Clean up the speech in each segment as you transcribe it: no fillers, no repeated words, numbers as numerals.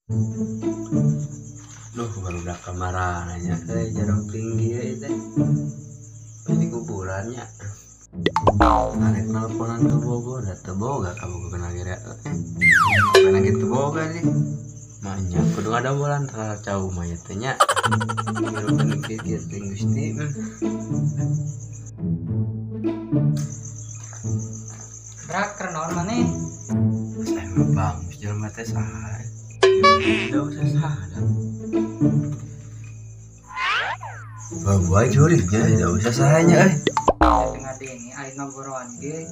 Duh, barudak kamarana nya euy jarang tinggi euy teh. Di kuburannya. Arek nelponan ke Bogor, da teu boga ka Bogor kena gere. Kana gitu boga sih. Manya kudu ada bulan cau mah ieu teh nya. Mirukeun kieu teh Gusti. Brak keur naon maneh? Saya mah bang, jelema teh saha. Tidak usah salah. Bawa curignya, tidak usah sahanya eh. Tengah dini aing mah boroan ge.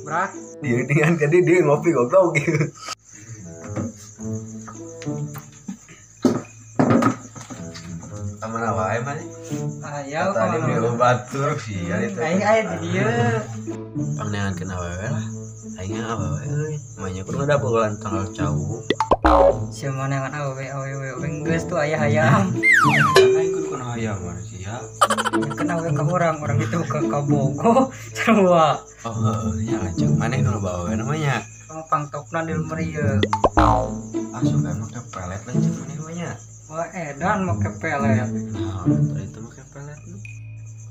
Brak, dia dengan tadi dia ngopi goblok gitu. Kamana wae maneh? Aya tadi beli batur sih ya itu. Aing aya di dieu. Pangneankeun awewe lah. Aing awewe euy. Manya kudu ngadabogolan tanggal cau. Sia mana awewe awewe geus tuh aya hayam. Aing kudu kana hayam mana sia. Kan awewe ka urang itu ke ka Bogo sarua. Oh heueuh nya lanceuk maneh nu loba awewe namanya. Kamu pangtokna di lumur ieu. Asup make pelet lanceuk maneh mah nya. Wah edan make pelet. Nah, tadi itu make pelet lu.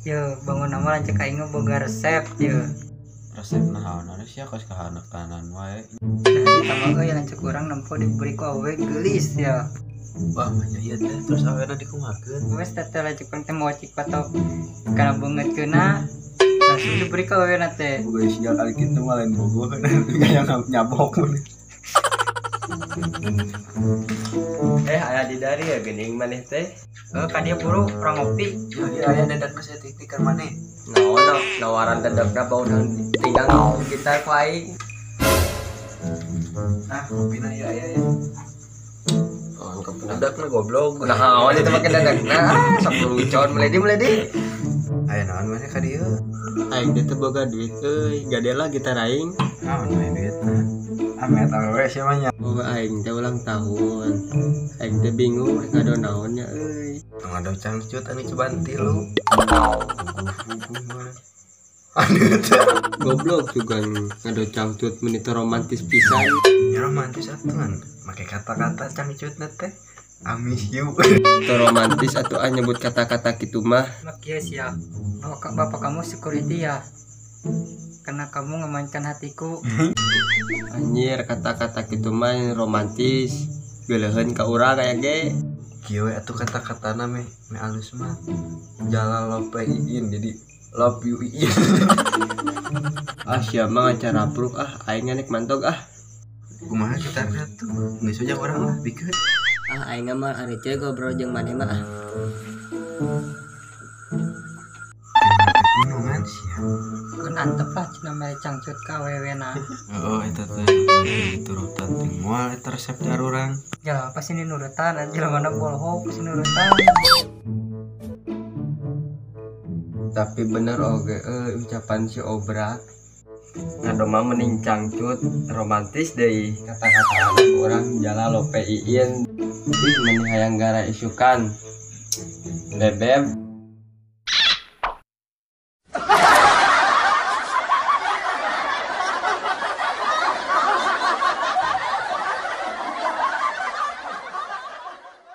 Ye, bangun nama lanceuk aing boga resep ye. Resep naon anu sia kos kahanekanan wae. Nah, ditambah euy lanceuk urang nempo diberi ku awewe geulis ya. Wah, manya ieu teh terus awena dikumakeun. Geus teh teh lanceuk urang teh mau cik patok kana beungeutkeunna langsung diberi ku awena teh. Boga sial ari kitu mah lain bogoh gaya nyabok mun. Aya di dari ya geuning maneh teh. Heuh ka dieu buru urang ngopi. Ieu aya dadak nu saeutik ka maneh. Naon nawaran dadakna bauna tinggal gitar ku aing. Nah, ngopina ieu aya ya. Oh, dadakna goblok. Nah, naon itu make dadakna? Sok lucon meledi-meledi. Aya naon maneh ka dieu? Aing teh teu boga duit euy, gadelah gitar aing. Naon we duitna? Amet awewe sia mah nya. Boga aing teh ulang tahun. Aing teh bingung rek ngado naon nya euy. Ngado cangcut anu cobaan tilu. Puguh mah. Aduh teh. Goblok juga ngado cangcut meni teh romantis pisan. Ya romantis atuh kan. Make kata-kata cangcutna teh. I miss you. Teu romantis atuh ah nyebut kata-kata kitu mah. Mak ieu sia. Bapak kamu security ya. Karena kamu ngemainkan hatiku. Anjir kata-kata kitu mah romantis. Geuleuheun ka urang aya ge. Kieu we atuh kata-katana meh meh alus mah. Jala love iin jadi love you iin. Ah sia mah ngacarapruk ah aing nek mantog ah. Kumaha gitarna tuh? Geus ujang urang lah bikeun. Ah aing mah ari teh ngobrol jeung maneh mah ah. Gunungan sia. Keun antep lah cenah mere cangcut ka awewena. Heeh eta teh diturutan teh moal eta resep urang. Jelema pasti nurutan, jelema mana bohong pasti nurutan. Tapi bener oge euy ucapan si Obrak. Ngadoma mending cangcut romantis deui kata-kata urang jala lope iin. Ih meni hayang gara isukan. Bebeb.